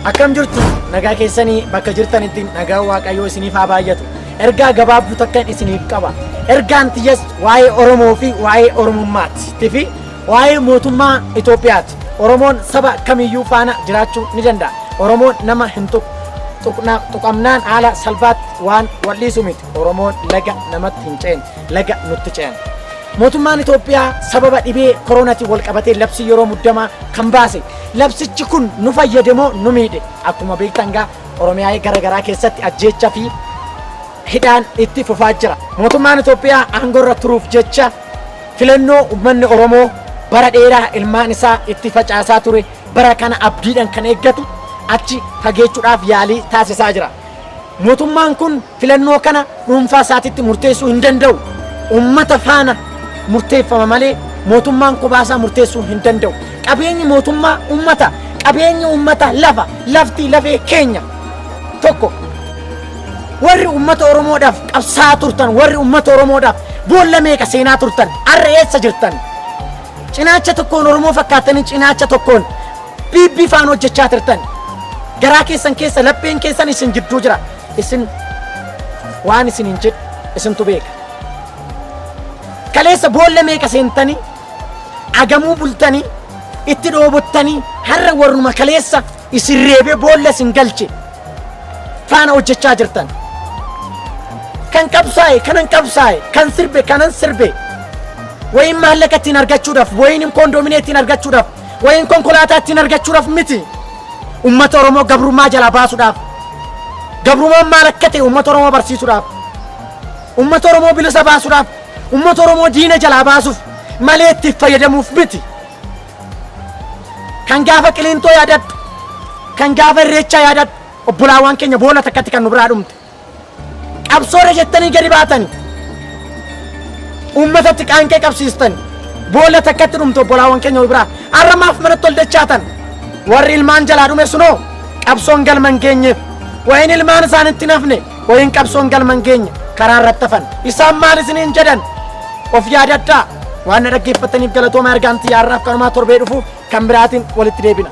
Akkam jirtu? Nagaa keessanii? Bakka jirtanitti nagaa Waaqayyoo isiniif haa baay'atu. Ergaa gabaabduu takkan isiniif qaba. Ergaan tiyyas waa'ee Oromoo fi waa'ee Oromummaati fi waa'ee mootummaa Itoophiyaati. Oromoon saba kamiyyuu faana jiraachuu ni danda'a. Oromoon nama hin tuqu. Tuqamnaan haala salphaatti waan wal dhiisu miti. Oromoon laga namatti hin ceene, laga nutti ce'an. Mootummaan Itoophiyaa sababa dhibee koronaatiin wal qabatee labsii yeroo muddamaa kan baase. Labsichi kun nu fayyade moo nu miidhe? Akkuma beektan gaa Oromiyaa gara garaa keessatti ajjeecha fi hidhaan itti fufaa jira. Mootummaan Itoophiyaa aangoo irra turuuf jecha filannoo uummanni Oromoo bara dheeraa ilmaan isaa itti facaasaa ture, bara kana abdiidhaan kan eeggatu achi fageechuudhaaf yaalii taasisaa jira. Mootummaan kun filannoo kana dhuunfaa isaatitti murteessuu hin danda'u. Uummata faana murteeffama malee mootummaan kophaa murteessuu hin danda'u. Qabeenyi mootummaa uummata, qabeenyi uummata lafa, lafti lafee keenya. Tokko, warri uummata Oromoodhaaf qabsaa turtan, warri uummata Oromoodhaaf boolla meeqa seenaa turtan, har'a eessa jirtan? Cinaacha tokkoon Oromoo fakkaattanii cinaacha tokkoon PP faana hojjechaa turtan. Garaa keessan keessa lapheen keessan isin jidduu jira. Isin waan isin hin jedhu isintu beeka. Kaleessa boolla meeqa seentanii, agamuu bultanii, itti dhoobottanii, har'a warruma kaleessa isin reebee boolla isin galche faana hojjechaa jirtan. Kan qabsaa'e kanan qabsaa'e, kan sirbe kanan sirbe, wayin maallaqa ittiin argachuudhaaf, wayin koondominee ittiin argachuudhaaf, wayin konkolaataa ittiin argachuudhaaf miti. Uummata Oromoo gabrummaa jalaa baasuudhaaf, gabrummaan maal akka ta'e uummata Oromoo barsiisuudhaaf, uummata Oromoo bilisa baasuudhaaf, uummata Oromoo diina jalaa baasuuf malee itti fayyadamuuf miti. Kan gaafa Qiliintoo yaadadhu, kan gaafa Irreechaa yaadadhu, obbolaawwan keenya boolla takkatti kan nu biraa dhumte. Qabsoora jettanii gadi baatani. Uummatatti qaanqee qabsiistani. Boolla takkatti dhumte obbolaawwan keenya nu biraa. Har'a maaf manatti ol dachaatan? Warri ilmaan jalaa dhume sunoo qabsoon galma hin geenyeef. Wayin ilmaan isaanitti nafne, wayin qabsoon galma hin geenye karaa irratti hafan. Isaan maal isiniin jedhan? Of yaadadhaa. Waan na dhaggeeffataniif galatooma. Ergaan xiyyaarraaf kanumaa. Torbee dhufuuf kan biraatiin walitti deebina.